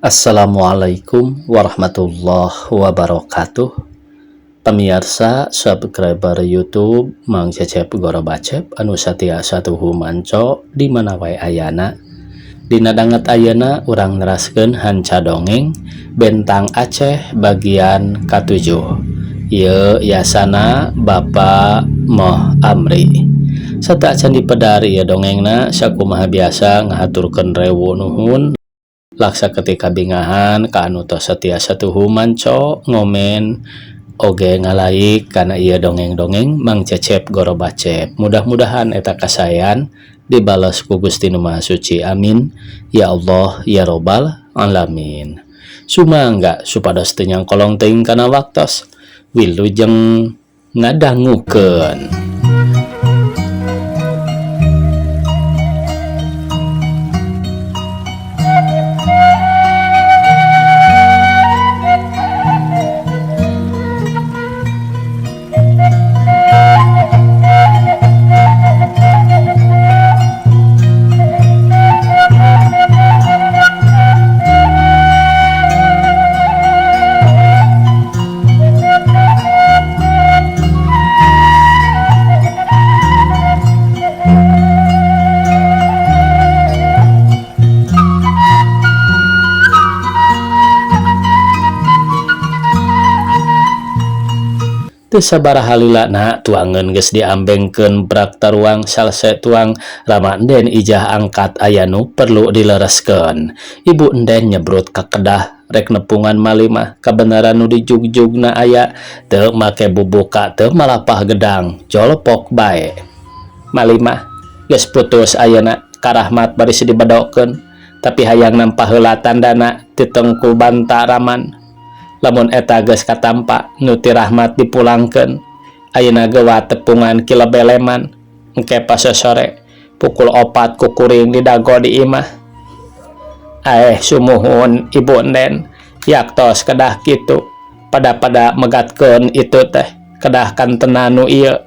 Assalamualaikum warahmatullahi wabarakatuh. Pemirsa subscriber YouTube Mang Cecep Gorobacep anu satia satuhu manco di mana wae ayana. Dina danget ayeuna urang neraskeun hanca dongeng Bentang Aceh bagian ka-7. Ieu yasana Bapak Moh Amri. Sata acan dipedar ieu dongengna sakumaha biasa ngahaturkeun rewu nuhun laksa ketika bingahan ka anu tos satia satuhu manco ngomen oge ngalaik kana ieu dongeng-dongeng Mang Cecep Gorobacep. Mudah-mudahan eta kasayan dibales ku Gusti Nu Maha Suci, amin ya Allah ya robbal alamin. Sumangga supados teu nyangkolong teuing kana waktos, wilujeng ngadangukeun. Teu sabaraha lila na tuangeun geus diambengkeun brak taruang salse tuang Rama Enden ijah angkat aya nu perlu dilereskeun. Ibu Enden nyebrut ka kedah rek nepungan malimah kabeneran nu dijugjugna aya teu make bubuka teu malapah gedang jolpok bae. Malimah geus putus ayeuna ka Rahmat baris dibedokeun tapi hayang nampa heula tandana ti Tengku Banta Raman. Lamun eta geus katampa nu ti Rahmat dipulangkeun ayeuna gewa tepungan Ki Lebeleman engke pasosore pukul 4 kukuring di dago di imah. Aeh sumuhun Ibu Enden yaktos kedah kitu pada-pada megatkeun itu teh kedah kantena nu ieu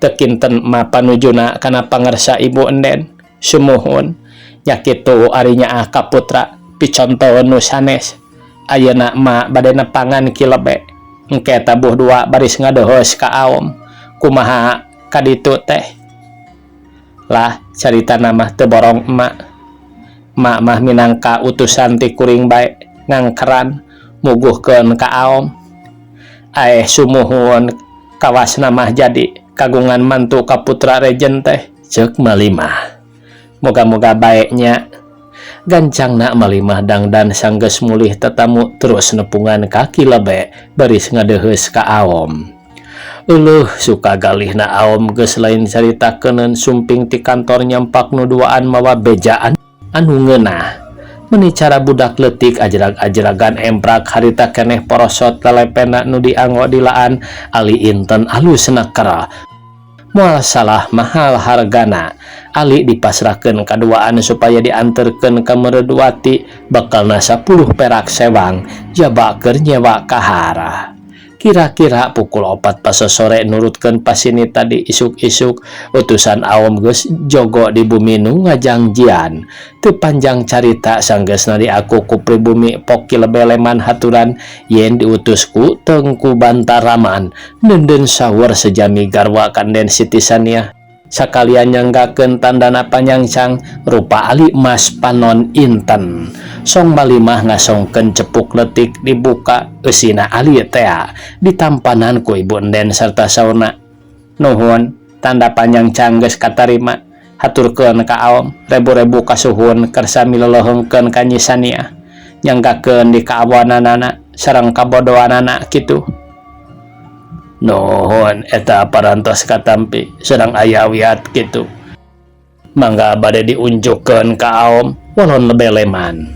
teu kinten ma panujuna kana pangersa Ibu Enden sumuhun nya kitu ari nyaah ka putra picontoeun nu sanes. Ayeuna ma bade nepangan Ki Lebe engke tabuh dua baris ngadohos ka aom kumaha kaditu teh lah carita mah teu borong emak emak mah minangka utusan ti kuring bae ngangkeran muguhkeun ka aom. Aeh sumuhun kawasna mah jadi kagungan mantu ka putra rejen teh ceuk malimah. Moga-moga bae nya. Gancangna malimah dangdan sanggeus mulih tetamu terus nepungan ka Ki Lebe baris ngadeheus ka aom. Euleuh suka galihna aom geus lain caritakeun sumping ti kantor nyampak nu duaan mawa bejaan anu ngeunah. Meuni cara budak leutik ajrag-ajragan emprak harita keneh porosot lelepena nu dianggo dilaan ali inten alus nakera. Moal salah mahal hargana. Ali dipasrahkeun kaduaan supaya dianterkeun ka Mereduati bakalna 10 perak sewang jaba keur nyewa kahara. Kira-kira pukul 4 pasosore nurutkeun pasini tadi isuk-isuk utusan aom geus jogo di bumi nu ngajangjian. Teu panjang carita sanggeusna diaku ku pribumi pok Ki Lebeleman haturan yen diutus ku Tengku Bantaraman neundeun sahur sejami garwa kanden Siti Saniah. Sakalian nyanggakeun tandana panyangcang rupa ali emas panon inten. Song malimah ngasongkeun cepuk letik dibuka eusina ali tea ditampanan ku Ibu Enden serta saurna. Nuhun tanda panyangcang geus katarima haturkeun ka aom rebu-rebu kasuhun kersa milelehengkeun ka Nyi Saniah nyanggakeun di kaawananana sareng kabodohanana kitu. Nuhun eta parantos katampi sedang aya wiat kitu. Mangga bade diunjukkeun ka aom walon lebeleman.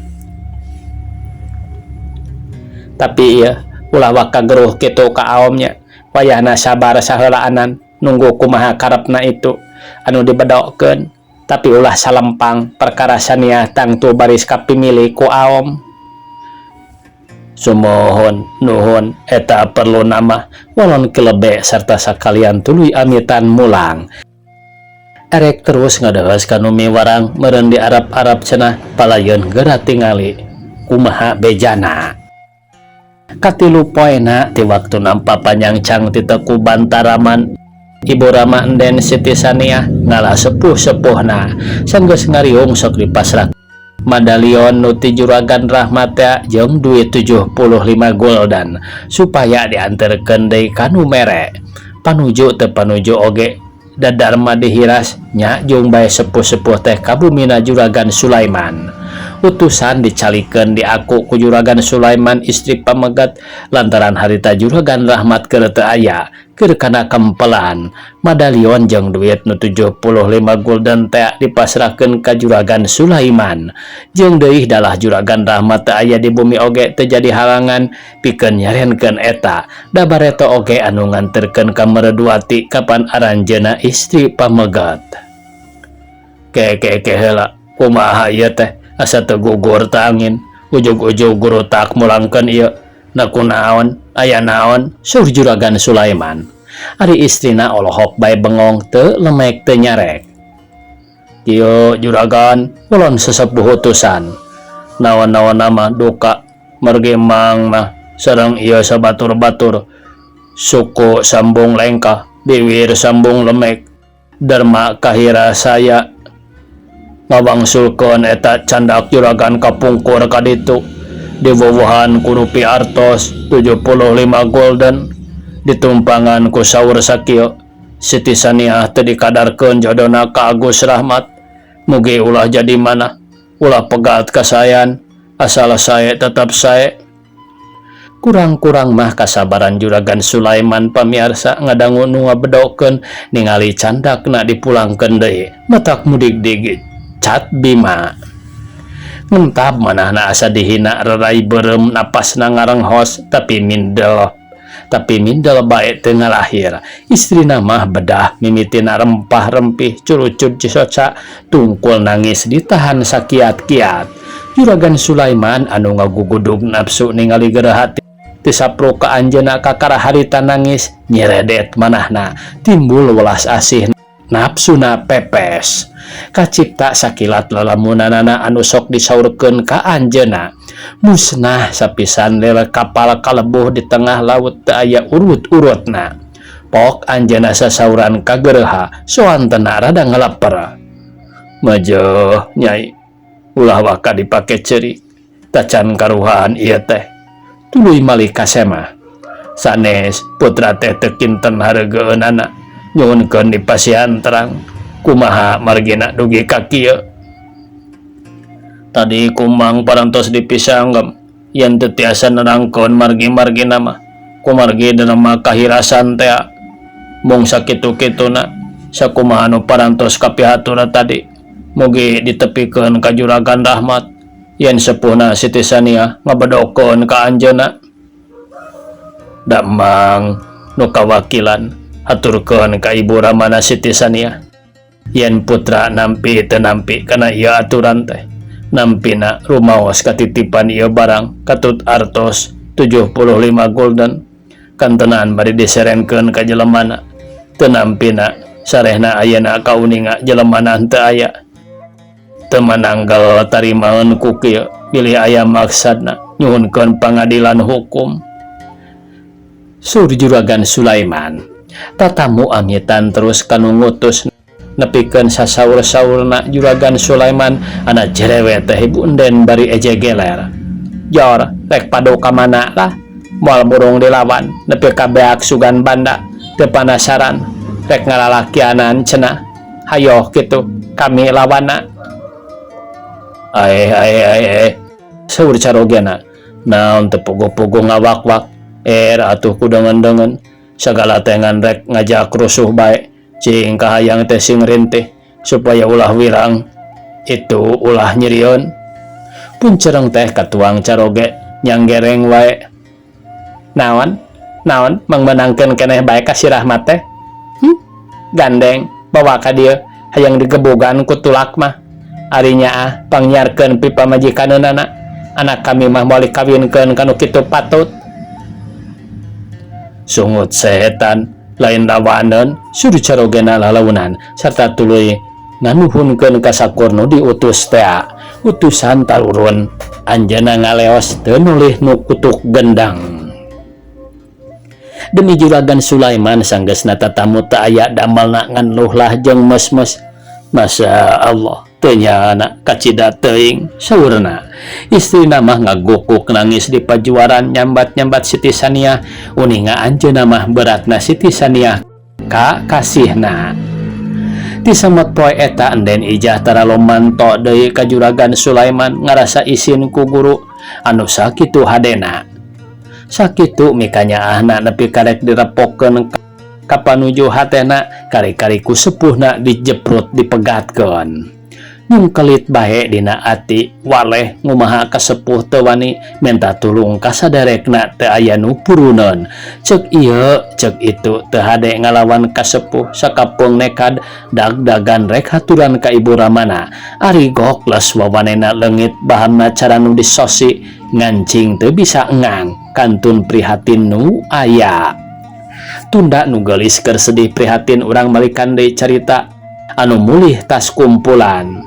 Tapi ieu ulah waka geruh kitu ka aomnya wayahna sabar saheulaanan nunggu kumaha karepna itu anu dibedokkeun tapi ulah salempang perkara Saniah tangtu baris kapimilih ku aom. Sumuhun nuhun eta perlu nama walon Ki Lebe serta sakalian tuluy amitan mulang. Erek terus ngadeheus ka nu miwarang meureun di Arab-Arab cenah palayeun geura tingali. Kumaha bejana? Katilu poena ti waktu nampa panyangcang ti Teuku Bantaraman, Ibu Rama Enden Siti Saniah ngala sepuh-sepuhna. Sanggeus ngariung sok dipasrah madalion nu ti Juragan Rahmat tea jeung duit 75 gulden supaya dianterkeun deui ka nu mere. Panuju teu panuju oge da darma dihiras nya jung bae sepuh-sepuh teh ka bumina Juragan Sulaiman. Utusan dicalikeun diaku ku Juragan Sulaiman istri pamegat lantaran harita Juragan Rahmat keur teu aya keur kana kempelan. Madalion jeung duit nu 75 gulden tea dipasrahkeun ka Juragan Sulaiman. Jeung deui dalah Juragan Rahmat teu aya di bumi oge teu jadi halangan pikeun nyarenkeun eta da bareto oge anu nganterkeun ka Merduati kapan aranjeunna istri pamegat. Ke ke ke heula, kumaha ieu teh asa teu gugur ta angin ujug-ujug gurutak mulangkeun ieu na kunaon aya naon, saur Juragan Sulaiman. Ari istrina olohok bae bengong teu lemek teu nyarek. Kieu Juragan, kulon sesepuh utusan naon-naon nama duka margi mang mah sareng ieu sabatur-batur suku sambung lengkah biwir sambung lemek derma kahira saya ngawangsulkeun eta candak juragan kapungkur ka ditu diwuwuhan ku rupi artos 75 gulden ditumpangan ku saur sakieu Siti Saniah teu dikadarkeun jodona ka Agus Rahmat. Mugi ulah jadi mana ulah pegat kasayan asal sae tetap sae. Kurang-kurang mah kasabaran Juragan Sulaiman pamiarsa ngadangu nu ngabedokeun ningali candakna dipulangkeun deui matak mudig-dig cat bima ngentab manahna asa dihina rerai beureum napasna ngarenghos tapi mindel bae teu ngalahir. Istrina mah bedah mimitina rempah-rempih curucud cisoca tungkul nangis ditahan sakiat-kiat. Juragan Sulaiman anu ngagugudug nafsu ningali gerah ti sapru ka anjeunna kakara harita nangis nyeredet manahna timbul welas asih nafsuna pepes kacipta sakilat lalamunanana anu sok disaurkeun ka anjeunna musnah sapisan lele kapal kalebuh di tengah laut teu aya urut-urutna. Pok anjeunna sasauran kagereha soantena rada ngalaper. Majoh nyai, ulah waka dipake ceurik tacan karuhan ieu teh. Tuluy malih ka semah sanes putra teh teu kinten hareugeunana nyuhunkeun dipasihan terang kumaha margina dugi ka kieu. Tadi kumang parantos dipisanggem yen teu tiasa nerangkeun margi-margina mah kumargi dina kahirasan tea mung sakitu-kituna sakumaha nu parantos kapihatur tadi mugi ditepikeun ka Juragan Rahmat yen sepuhna Siti Saniah ngabedokeun ka anjeunna. Damang nu kawakilan haturkeun ka Ibu Ramana Siti Saniah yen putra nampi teu nampi kana ieu aturan teh nampina rumaos katitipan ieu barang katut artos 75 gulden kantenan bari diserenkeun ka jelemana teu nampina sarehna ayeuna kauninga jelemana teu aya teu mananggal tarimaeun ku kieu bilih aya maksadna nyuhunkeun pangadilan hukum, saur Juragan Sulaiman. Tatamu amitan terus kanu ngutus nepikeun sasaur-saurna Juragan Sulaiman anak jerewet teh Ibu Enden bari eje geler. Jor rek padu ka mana lah moal burung dilawan nepi ka beak sugan banda teu panasaran rek ngalalakianan cenah hayoh kitu kami lawanna. Aeh aeh aeh aeh, saur carogena, naon teu puguh-puguh ngawak-wak er atuh ku deungeun-deungeun sagala teh ngan rek ngajak rusuh bae. Cing kahayang teh sing rintih supaya ulah wirang itu ulah nyerieun. Puncereng teh katuang caroge nyanggereng wae. Naon naon mangmenangkeun keneh bae ka si Rahmat teh? Gandeng bawa ka dieu hayang digebugan ku tulak mah. Ari nyaah pangnyiarkeun pipamajikaneunana anak kami mah moal dikawinkeun ka nu kitu patut. Sungut setan lain lawaneun, saur carogena lalaunan sarta tuluy Nganuhunkeun ka sakur nu diutus tea. Utusan tarurun anjeunna ngaleos teu nulih nu kutuk gendang. Demi Juragan Sulaiman sanggeusna tatamu teu aya damelna ngan luhlah jeung meus-meus. Masya Allah teu nyaana kacida teuing saurna. Istrina mah ngagukuk nangis di pajuaran nyambat-nyambat Siti Saniah uninga anjeunna mah beratna Siti Saniah ka kasihna. Ti samot poe eta Enden Ijah tara lomanto deui ka Juragan Sulaiman ngarasa isin ku guru anu sakitu hadena. Sakitu mikanyaahna nepi karek direpokeun ka panuju hatena kari-kari ku sepuhna dijeprut dipegatkeun. Nyungkelit bae dina ati waleh ngumaha ka sepuh teu wani menta tulung ka saderekna teu aya nu puruneun. Ceuk ieu ceuk itu teu hade ngalawan ka sepuh sakapeung nekad dag-dagan rek haturan ka ibu ramana. Ari gokles wawanena leungit bahamna cara nu disosi ngancing teu bisa engang kantun prihatin nu aya. Tunda nu geulis keur sedih prihatin urang malikan deui carita anu mulih tas kumpulan.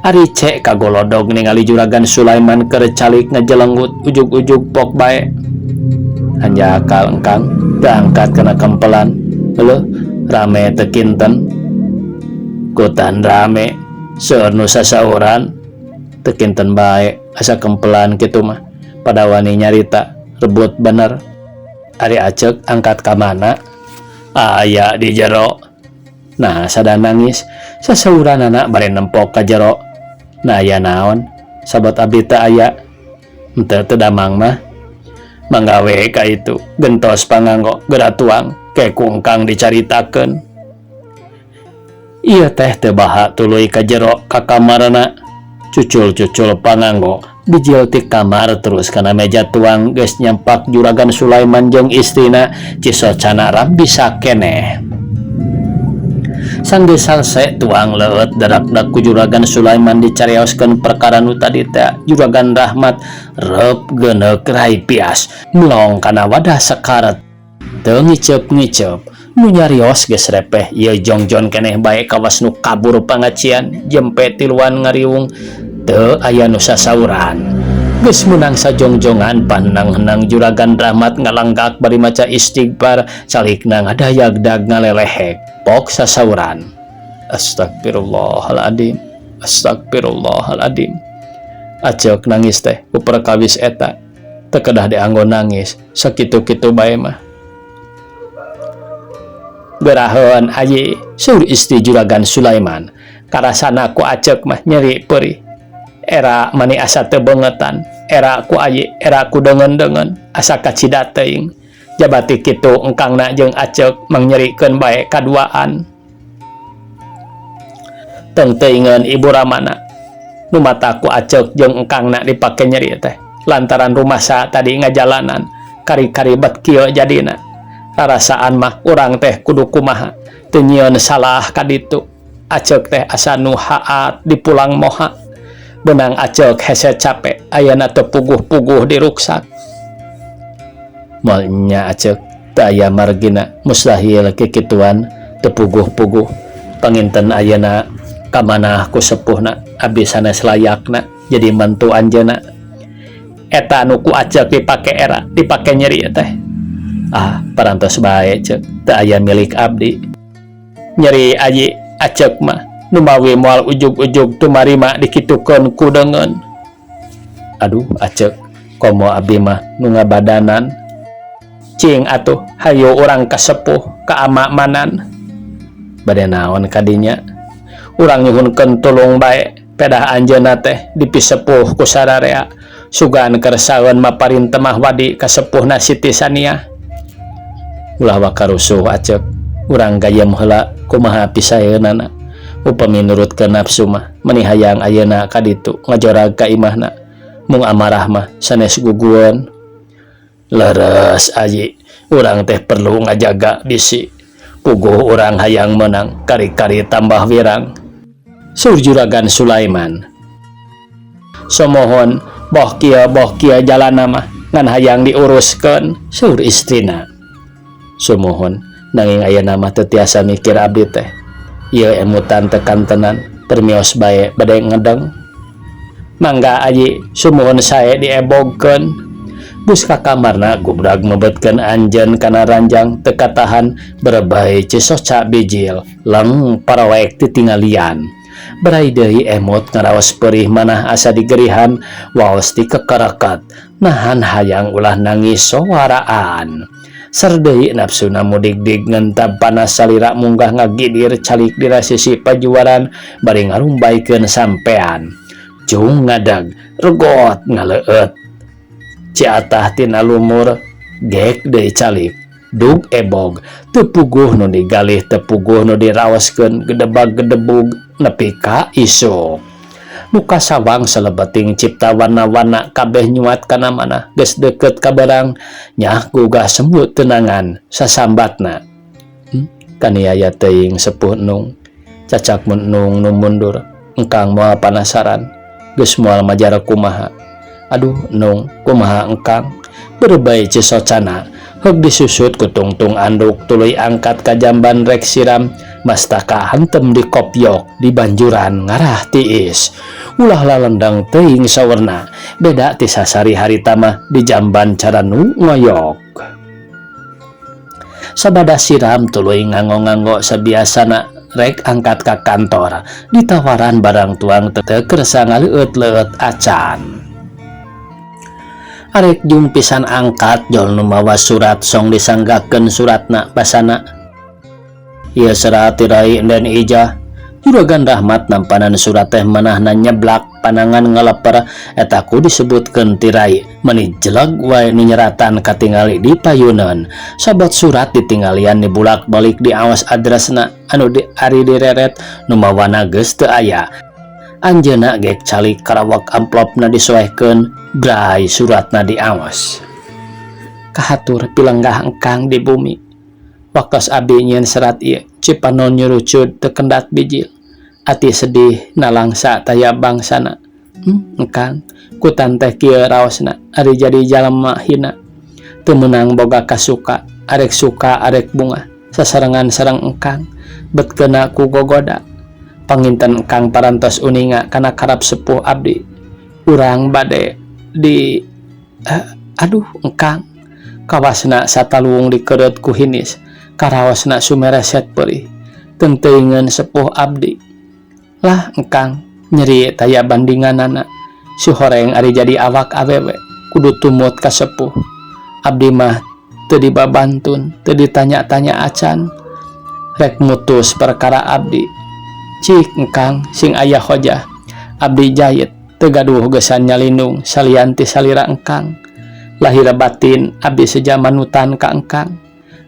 Ari C kagolodog ningali Juragan Sulaiman keur calik ngajelenggut ujug-ujug pok bae. Hanjakal engkang teu angkat kana kempelan. Leuh rame teu kinten. Kutan rame seueur nu sasauran teu kinten bae asa kempelan kitu mah. Pada wani nyarita rebut bener. Ari Acek angkat ka mana? Aya di jero. Nah sada nangis sasauranana bari nempok ka jero. Nah aya naon? Sabot abdi teu aya. Henteu teu damang mah. Manggawe ka itu gentos panganggo geura tuang ke ku engkang dicaritakeun. Ieu teh teu baha tuluy ka jero ka kamarna. Cucul-cucul panganggo bijil ti kamar terus kana meja tuang geus nyampak Juragan Sulaiman jeung istrina Cisocana bisa keneh. Sanggeus salse tuang leueut darakdak ku Juragan Sulaiman dicarioskeun perkara nu tadi teh. Juragan Rahmat reup geuneuk rai pias melong kana wadah sekaret teu ngiceup-ngiceup. Nu nyarios geus repeh ieu jongjon keneh bae kawas nu kabur pangacian jempe tiluan ngariung teu aya nu sasauran. Geus meunang sajongjongan panenang-henang Juragan Rahmat ngalenggak bari maca istighfar calikna ngadayagdag ngalelehek pok sasauran. Astagfirullahaladzim, astagfirullahaladzim. Acek nangis teh ku perkawis eta teu kedah dianggo nangis sakitu-kitu bae mah. Geraheun aji saur istri Juragan Sulaiman karasana ku Acek mah nyeri perih. Era mani asa teu beungetan, era ku ayi, era ku deungeun-deungeun asa kacida teuing. Jabati kitu engkangna jeung Acek mangnyerikeun bae kaduaan. Teng teuingeun ibu ramana nu mata ku Acek jeung engkangna dipake nyeri teh lantaran rumasa tadi ngajalanan kari-kari bet kieu jadina. Rarasaan mah urang teh kudu kumaha teu nyieun salah ka ditu. Acek teh asa nu haat dipulang moha. Benang Acek hese capek ayana teu puguh-puguh diruksak. Moal nya Acek teu aya margina mustahil kikituan teu puguh-puguh. Panginten ayeuna kamanah ku sepuhna abdi sanes layakna jadi mantu anjeunna. Eta nu ku Acek dipake era dipake nyeri teh. Ah parantos bae ceuk teu aya milik abdi. Nyeri aji Acek mah numawi moal ujug-ujug tumarima dikitukeun ku deungeun. Aduh Acek komo abdi mah nu ngabadanan. Cing atuh hayu urang ka sepuh ka ama manan. Bade naon kadinya? Urang nyuhunkeun tulung bae pedah anjeunna teh dipisepuh ku sararea. Sugan kersaeun maparin temah wadi ka sepuhna Siti Saniah. Ulah wakarusuh Acek, urang gayem heula kumaha pisaeunana. Upami nurutkeun nafsu mah meni hayang ayeuna ka ditu ngajorag ka imahna. Mung amarah mah sanes gugueun. Leres aji, urang teh perlu ngajaga bisi. Puguh urang hayang menang kari-kari tambah wirang. Saur Juragan Sulaiman. Somohon boh kieu jalana mah ngan hayang diuruskeun saur istrina. Sumuhun nanging ayeuna mah teu tiasa mikir abdi teh. Ieu emutan teu kantenan, permios bae bade ngedeng. Mangga aji, sumuhun sae diebogkeun. Bus ka kamarna gubdag mebetkeun anjeun kana ranjang teu katahan berebay cisoca bijil leng paraweek titinggalian. Berai deui emut ngaraos perih manah asa digerihan waos ti kekerekat nahan hayang ulah nangis sowaraan. Ser deui nafsuna mudigdig ngentab panas salira munggah ngagidir calik dina sisi pajuaran bari ngarumbaikeun sampean. Cung ngadag regot ngaleueut. Ciatah tina lumur gek deui calik dug ebog teu puguh nu digalih teu puguh nu diraoskeun gedebag gedebug nepi ka isuk. Nu kasawang salebeting cipta warna-warna kabeh nyuat kana manah geus deukeut ka barang nyah gugah sembut tenangan sasambatna. Kaniaya teuing sepuh nung cacak mun nung nu mundur engkang moal panasaran geus moal majara kumaha. Aduh nung kumaha engkang berebay cisocana heug disusut ku tungtung anduk tuluy angkat ka jamban rek siram mastaka hantem di kopyok di banjuran ngarah tiis ulah lalendang teuing sawerna beda ti sasari harita mah di jamban cara nu ngoyok. Sabada siram tuluy nganggo-nganggo sabiasana rek angkat ka kantor ditawaran barang tuang teu kersa ngaleueut-leueut acan. Arek jung pisan angkat jol nu mawa surat song disanggakeun suratna basana. Ieu serat ti Rai Enden Ijah. Juragan Rahmat nampanan surat teh manahna nyeblak panangan ngaleper eta ku disebutkeun ti Rai meuni jeleg wae nu nyeratan katingali di payuneun. Sabot surat ditinggalian dibulak-balik diawas adresna anu di ari direret nu mawana geus teu aya. Anjeunna gek calik karawak amplopna disoehkeun bray suratna diawas. Kahatur pilenggah engkang di bumi. Waktos abi nyieun serat ieu cipanon nyurucud teu kendat bijil. Ati sedih nalangsa taya bangsana. Engkang kutan teh kieu raosna ari jadi jalma hina. Teu meunang boga kasuka arek suka arek bungah sasarengan sareng engkang bet keuna ku gogoda. Panginten engkang parantos uninga kana karab sepuh abdi. Urang bade di aduh engkang kawasna sataluwung dikereut ku hinis karaosna sumereset perih teunteuingeun sepuh abdi. Lah engkang nyeri taya bandinganana si horeng ari jadi awak awewe kudu tumut ka sepuh. Abdi mah teu dibabantun teu ditanya-tanya acan rek mutus perkara abdi. Cik engkang sing aya hojah abdi jahit teu gaduh gesan nyalindung salian ti salira engkang. Lahir batin abdi seja manutan ka engkang.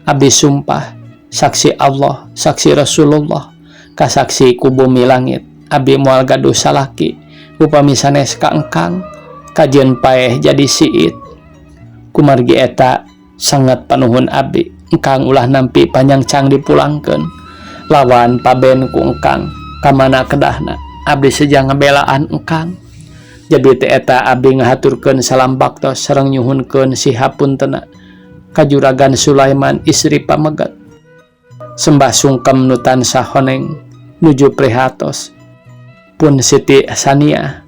Abdi sumpah saksi Allah saksi Rasulullah kasaksi ku bumi langit abdi moal gaduh salaki upami sanes ka engkang kajeun paeh jadi siit. Kumargi eta sangat panuhun abdi engkang ulah nampi panyangcang dipulangkeun lawan paben ku engkang kamana kedahna abdi seja ngabelaan engkang. Jadi teh eta abdi ngahaturkeun salam baktos sareng nyuhunkeun sihapuntena ka Juragan Sulaiman istri pamegat. Sembah sungkem nu tansah honeng nuju prihatos pun Siti Sania.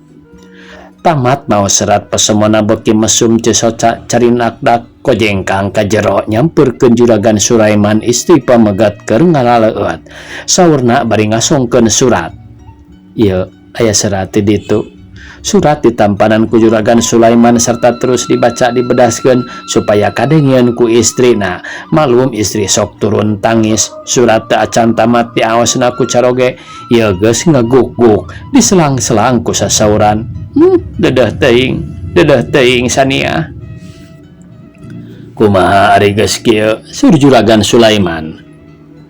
Tamat mau serat pesemona beki mesum cisoca carinakdak kojengkang ka jero nyamperkeun Juragan Sulaiman istri pamegat keur ngalaleueut. Saurna bari ngasongkeun surat. Ieu aya serat ti ditu. Surat ditampanan ku Juragan Sulaiman serta terus dibaca dibedaskeun supaya kadengeun ku istrina. Malum istri sok turun tangis. Surat teu acan tamat diaosna ku caroge. Ieu geus ngeguk-guk diselang-selang ku sasauran. Dedeh teuing Sania. Kumaha ari geus kieu sur Juragan Sulaiman.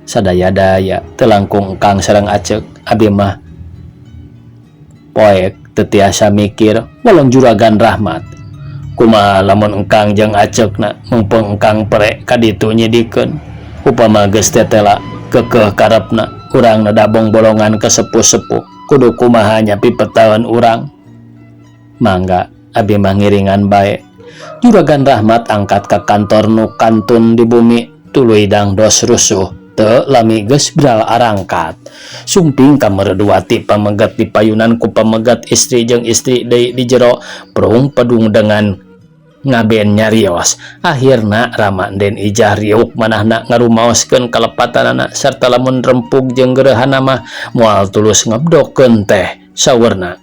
Sadaya-daya teu langkung engkang sareng acek abdi mah poek teu tiasa mikir walon Juragan Rahmat. Kumaha lamun engkang jeung acekna mumpung engkang prek ka ditu nyidikeun. Upama geus tetela kekeh karepna urang nadabong bolongan ke sepuh-sepuh kudu kumaha nya pipetaeun urang. Mangga abi mah ngiringan bae. Juragan Rahmat angkat ka kantor nu kantun di bumi tuluy dangdos rusuh. Teu lami geus bral arangkat. Sumping ka Merduati pamegat dipayunan ku pamegat istri jeung istri deui di jero prung pedung dengan ngaben nyarios. Akhirna Rama Enden Ijah riuk manahna ngarumaoskeun kalepatanana sarta lamun rempug jeung gerehana mah moal tulus ngebdokeun teh saurna.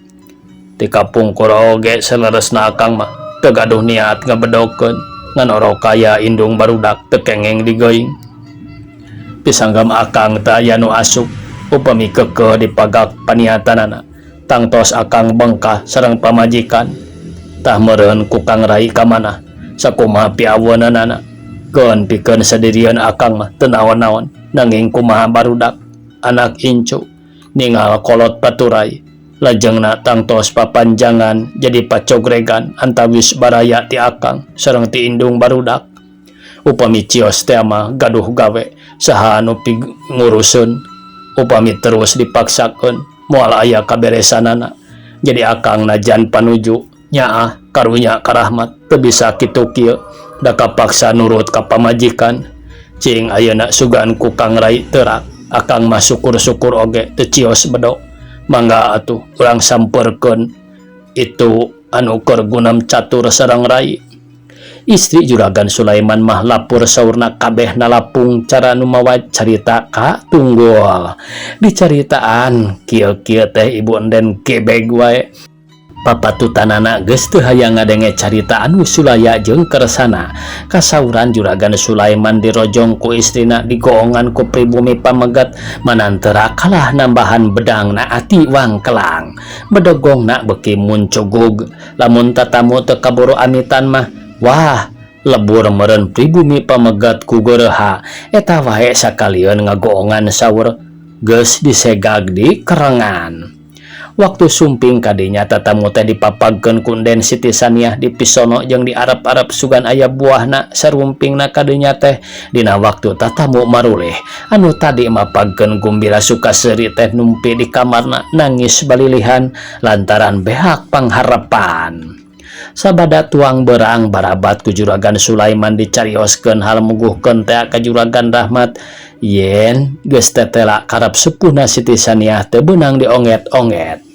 Ti kapungkur oge saleresna akang mah teu gaduh niat ngabedokeun ngan orok kaya indung barudak teu kengeng digeuing. Pisanggam akang teu aya nu asup upami keukeuh dipagak paniatanana tangtos akang bengkah sareng pamajikan. Tah meureun ku Kang Rai ka manah sakumaha piaweunanana keun pikeun sadirian akang mah teu naon-naon nanging kumaha barudak anak incu ningal kolot paturai lajengna tangtos papanjangan jadi pacogregan antawis baraya ti akang sareng ti indung barudak. Upami cios teh mah gaduh gawe saha anu nguruseun upami terus dipaksakeun moal aya kaberesanana jadi akang najan panuju nyaah karunya karahmat teu bisa kitu kieu da kapaksa nurut ka pamajikan cing ayeuna sugan ku Kang Rai teurak akang mah syukur-syukur oge teu cios bedok mangga atuh urang sampeurkeun itu anu keur gunam catur sareng Rai. Istri Juragan Sulaiman mah lapur saurna kabeh nalapung cara nu mawa carita ka tunggul. Dicaritaan kieu-kieu teh ibu enden gebeg wae. Papatutanana geus teu hayang ngadenge carita anu sulaya jeung kersana. Kasauran Juragan Sulaiman dirojong ku istrina digoongan ku pribumi pamegat manantera kalah nambahan bedangna ati wangkelang. Bedegongna beuki muncugug lamun tatamu teu kaburu amitan mah wah lebur meureun pribumi pamegat ku geureha eta wae sakalieun ngagoongan saur geus disegag di kerengan. Waktu sumping kadinya tatamu teh dipapagkeun ku Enden Siti Saniah dipisono jeung diarep-arep sugan aya buahna sarumpingna kadinya teh dina waktu tatamu maruleh anu tadi mapagkeun gumbira sukaseuri teh numpi di kamarna nangis balilihan lantaran behak pangharepan. Sabada tuang berang barabat ku Juragan Sulaiman dicarioskeun hal muguhkeun teh ka Juragan Rahmat yen geus tetela karep sepuhna Siti Saniah teu beunang dionget-onget.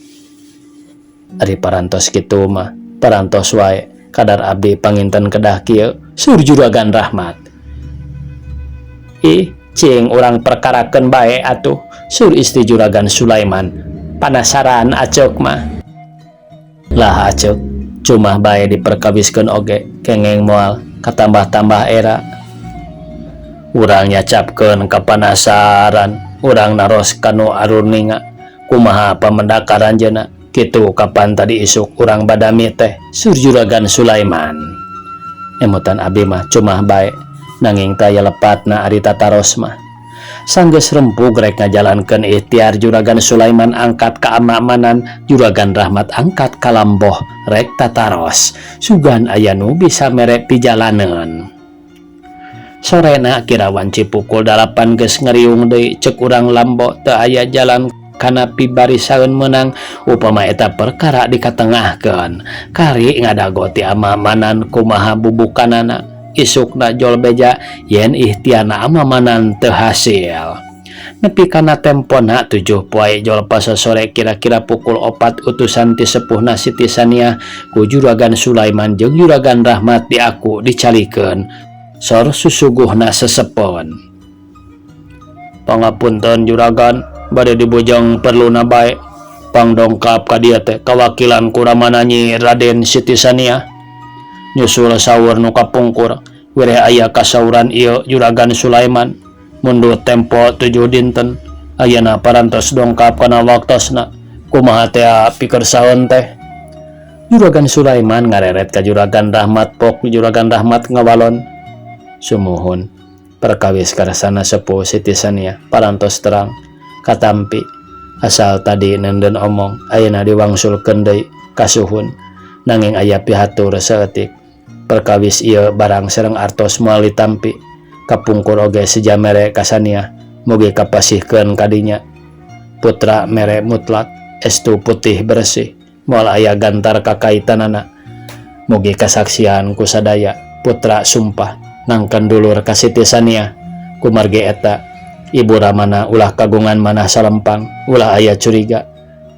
Ari parantos kitu mah parantos wae kadar abdi panginten kedah kieu sur Juragan Rahmat. Ih cing urang perkarakeun bae atuh sur istri Juragan Sulaiman panasaran aceuk mah. Lah aceuk cuma bae diperkawiskeun oge kengeng moal katambah-tambah era. Urang nyacapkeun kapanasaran urang naros kanu aruninga kumaha pamendak aranjeunna kitu kapan tadi isuk urang badami teh sur Juragan Sulaiman. Emutan abi mah cuma bae nanging taya lepatna ari tataros mah. Sanggeus rempug rek ngajalankeun ikhtiar Juragan Sulaiman angkat ka amamanan Juragan Rahmat angkat ka lamboh rek tataros sugan aya nu bisa mere pijalaneun. Sorena kira wanci pukul 8 geus ngeriung deui ceuk urang lambo teu aya jalan kana pibarisaeun meunang upama eta perkara dikatengahkeun kari ngadago ti amamanan kumaha bubukanana isukna jol beja yen ikhtiarna amamanan teu hasil. Nepi kana tempona 7 poe jol pasosore kira-kira pukul 4 utusan ti sepuhna Siti Saniah ku Juragan Sulaiman jeung Juragan Rahmat diaku dicalikeun sor susuguhna sesepon. Pangapunten Juragan bade dibujeng perluna bae pangdongkap ka dieu teh kawakilan ku Ramana Nyi Raden Siti Saniah nyusul saur nu kapungkur wireh aya kasauran ieu Juragan Sulaiman mundut tempo 7 dinten ayeuna parantos dongkap kana waktosna kumaha teh pikersaeun teh. Juragan Sulaiman ngareret ka Juragan Rahmat pok Juragan Rahmat ngawalon sumuhun perkawis karsana sepuh Siti Saniah parantos terang katampi asal tadi nenden omong ayeuna diwangsulkeun deui kasuhun nanging aya pihatur saeutik perkawis ieu barang sareng artos moal ditampi kapungkur oge seja mere ka Saniah mugi kapasihkeun kadinya putra mere mutlak estu putih bersih moal aya gantar kakaitanana mugi kasaksian ku sadaya putra sumpah nangkan dulur ka Siti Saniah kumargi eta Ibu ramana ulah kagungan manah salempang, ulah aya curiga.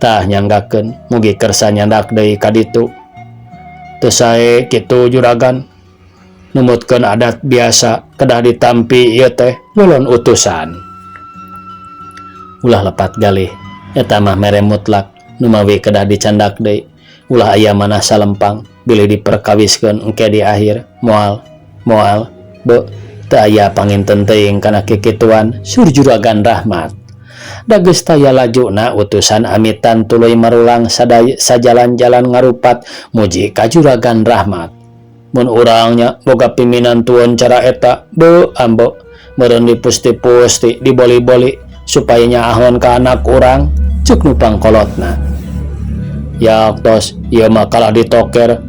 Tah nyanggakeun, mugi kersa nyandak deui ka ditu. Teu sae kitu juragan. Numutkeun adat biasa kedah ditampi ieu teh lolon utusan. Ulah lepat galih, eta mah mere mutlak numawi kedah dicandak deui. Ulah aya manah salempang, bilih diperkawiskeun engke di akhir, moal, moal, beuh, teu aya panginten teuing kana kikituan, sur Juragan Rahmat. Da geus taya lajuna utusan amitan tuluy marulang sajalan-jalan ngarupat muji ka Juragan Rahmat. Mun urang nya boga piminantueun cara eta, beuh ambo, meureun dipusti-pusti, diboli-boli supaya nyaahon ka anak urang, ceuk nu pangkolotna. Yaktos ieu mah kalah ditoker,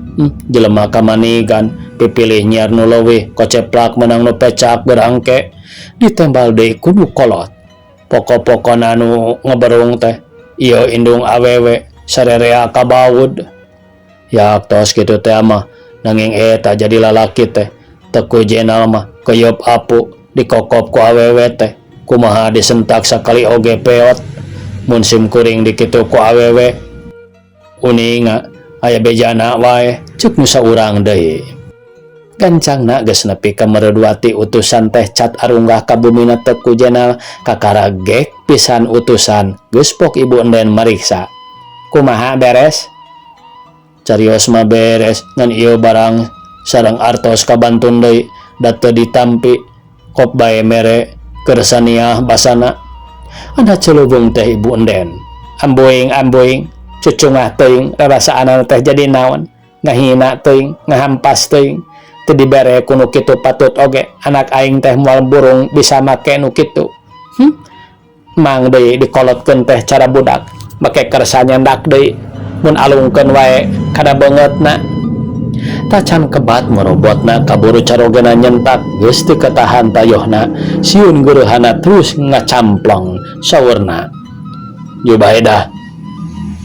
jelema kamanigan, pipilih nyiar nu leuwih koceplak meunang nu pecak berangke, ditembal deui ku nu kolot. Poko-pokona nu ngeberung teh, ieu indung awewe sarerea kabaud. Yaktos kitu teh mah, nanging eta jadi lalaki teh, Teuku Jenal mah keyeup apu dikokop ku awewe teh, kumaha disentak sakali oge peot. Mun sim kuring dikitu ku awewe, uninga aya bejana wae, ceuk nu saurang deui. Gancangna geus nepi ka Mereduati utusan teh cat arunggah ka bumina Teuku Jenal kakara gek pisan utusan geus pok ibu enden mariksa. Kumaha beres? Carios mah beres ngan ieu barang sareng artos kabantun deui da teu ditampi kop bae mere keur saniah basana. Ana celubung teh ibu enden. Ambuing ambuing cucungah teuing rarasaanana teh jadi naon ngahina teuing ngahampas teuing teu dibere ku nu kitu patut oge anak aing teh moal burung bisa make nu kitu. Mang deui dikolotkeun teh cara budak make kersa nyandak deui mun alungkeun wae kana beungeutna. Tacan kebat merobotna kaburu carogena nyentak geus teu katahan tayohna siun geureuhana terus ngacamplong saurna. Jubaedah,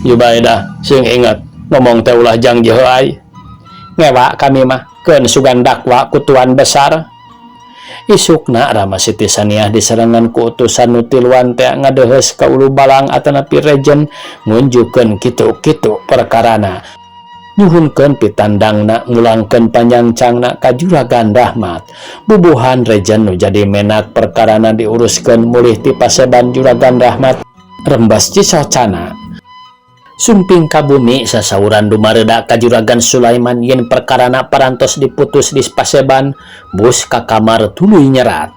Jubaedah, sing inget ngomong teh ulah jang jeuh ngewa kami mah keun sugan dakwa ku tuan besar. Isukna Rama Siti Saniah diserangan ku utusan nu tiluan teh ngadeheus ka Ulu Balang atanapi Rejen ngunjukeun kitu-kitu perkarana. Nyuhunkeun pitandangna ngulangkeun panyancangna ka Juragan Rahmat. Bubuhan Rejen nu jadi menak perkarana diuruskeun mulih ti paseban Juragan Rahmat rembes cisocana. Sumping ka bumi sasauran dumareda ka Juragan Sulaiman yen perkarana parantos diputus di paseban bus ka kamar tuluy nyerat.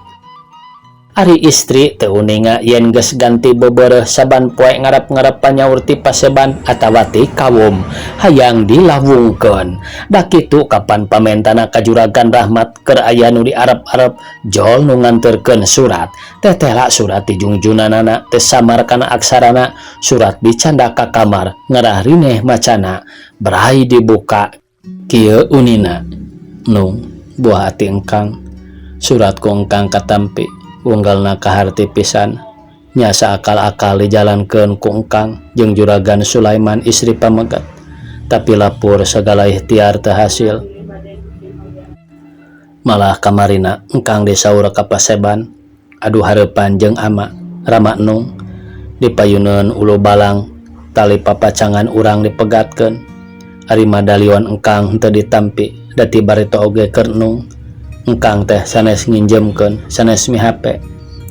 Ari istri teu uninga yen geus ganti beubeureuh saban poe ngarep-ngarep panyaur ti paseban atawa ti kawum hayang dilawungkeun. Da kitu kapan pamentana ka Juragan Rahmat keur aya nu diarep-arep jol nu nganterkeun surat. Tetela surat dijungjunanana teu samar kana aksarana surat dicandak ka kamar ngarah rineh macana berai dibuka kieu unina. Nung buah ati engkang surat ku engkang katampi unggalna kaharti pisan nya saakal-akal dijalankeun ku engkang jeung Juragan Sulaiman istri pamegat tapi lapur sagala ikhtiar teu hasil. Malah kamarina engkang disaur ka paseban adu hareupan jeung ama Rama Nung dipayuneun Ulu Balang tali papacangan urang dipegatkeun ari madalion engkang henteu ditampi da ti barito oge keur Nung. Engkang teh sanes nginjemkeun sanes mihape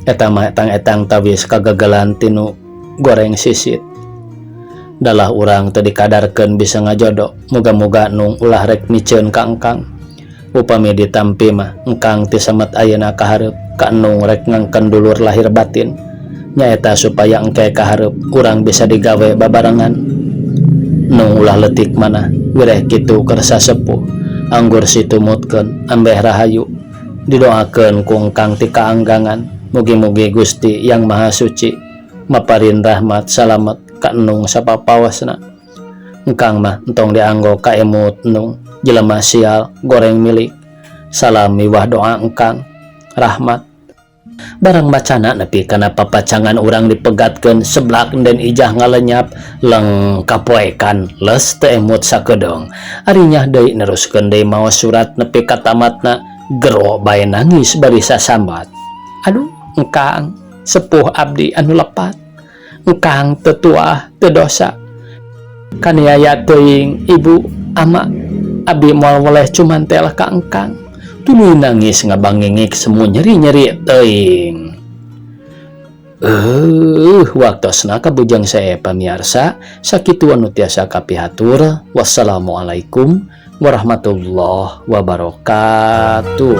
eta mah etang-etang tawis kagagalan tinu goreng sisit. Dalah urang teu dikadarkeun bisa ngajodo muga-muga Nung ulah rek miceun ka engkang. Upami ditampi mah engkang ti samet ayeuna ka hareup ka Nung rek ngangken dulur lahir batin nyaeta supaya engke ka hareup urang bisa digawe babarengan. Nung ulah leutik manah wireh kitu keur sasepuh anggur situmutkeun ambeh rahayu didoakeun ku engkang ti kaanggangan mugi-mugi Gusti Yang Maha Suci maparin rahmat salamet ka Nung sapapawasna. Engkang mah entong dianggo ka emut Nung jelema sial goreng milik salam miwah doa engkang Rahmat. Barang macana nepi kana papacangan urang dipegatkeun seblak den ijah ngalenyap leng kapoekan les teu emut sakedeung. Ari nyah deui neruskeun deui maos surat nepi ka tamatna gero bae nangis bari sasambat. Aduh engkang. Sepuh abdi anu lepat. Engkang teu tuah teu dosa. Kaniaya teuing ibu ama abdi moal weleh cumantel ka engkang. Tuluy nangis ngabangingik semu nyeri-nyeri teuing. Waktosna kabujang saya pamiarsa, sakitu anu tiasa kapihatur. Wassalamualaikum warahmatullahi wabarakatuh.